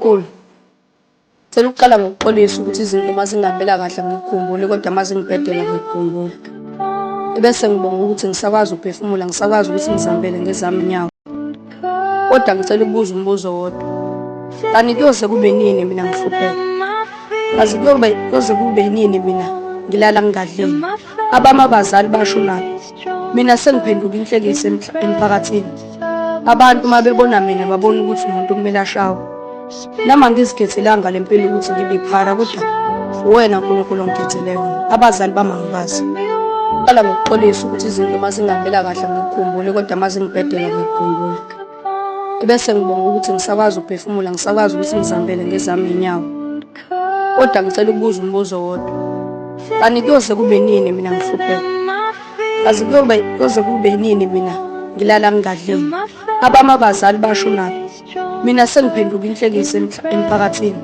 Nkulunkulu, ngicela ukuqala ngokuxolisa ukuthi izinto uma zingihambela kahle angikukhumbuli kodwa uma zingibhedela ngikukhumbula. Ebese ngibonga ukuthi ngisakwazi ukuphefumula, ngisakwazi ukuthi ngizihambele ngezami inyawo. Kodwa ngicela ukubuza umbuzo owodwa. Kanti kuyoze kube nini mina ngihlupheka? Kazi kuyobe kuyoze kube nini mina ngilala ngingadlile? Abami abazali bashonaphi? Mina sengiphenduka inhlekisa emphakathini. Abantu uma bebona mina babona ukuthi umuntu kumele ashawe. Nami angizikhethelanga le mpilo ukuthi ngibe iphara kodwa uwena Nkulunkulu ongikhethele yona. Abazali bami angibazi. Qala ngokuxolisa ukuthi izinto uma zingihambela kahle angikukhumbuli kodwa uma zingibhedela ngikukhumbula. Ebese ngibonga ukuthi ngisakwazi ukuphefumula, ngisakwazi ukuthi ngizihambele ngezami iy'nyawo. Kodwa ngicela ukubuza umbuzo owodwa. Kanti kuyoze kube nini mina ngihlupheka? Kazi kuyobe kuyoze kube nini mina ngilala ngingadlile? Abami abazali bashonaphi? Mina sengiphenduka inhlekisa emphakathini.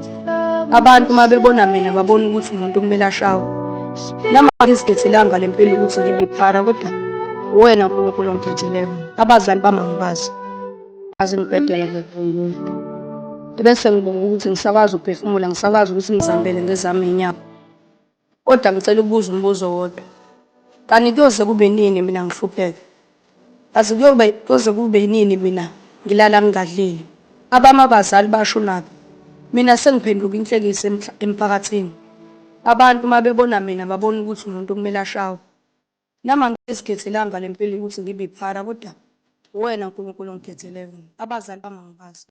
Abantu uma bebona mina babona ukuthi umuntu kumele ashawe. Nami angizikhethelanga le mpilo ukuthi ngibe iphara kodwa uwena Nkulunkulu ongikhethele yona. Abazali bami angibazi. Azi ngibhedela ngekuvungula. Ebese ngibonga ukuthi ngisakwazi ukuphefumula, ngisakwazi ukuthi ngizihambele ngezami iy'nyawo. Kodwa ngicela ukubuza umbuzo owodwa. Kanti kuyoze kube nini mina ngihlupheka? Kazi kuyobe kuyoze kube nini mina ngilala ngingadlile? Abami abazali bashonaphi? Mina sengiphenduka inhlekisa emphakathini. Abantu uma bebona mina babona ukuthi umuntu kumele ashawe. Nami angizikhethelanga le mpilo ukuthi ngibe iphara kodwa uwena Nkulunkulu ongikhethele yona. Abazali bami angibazi.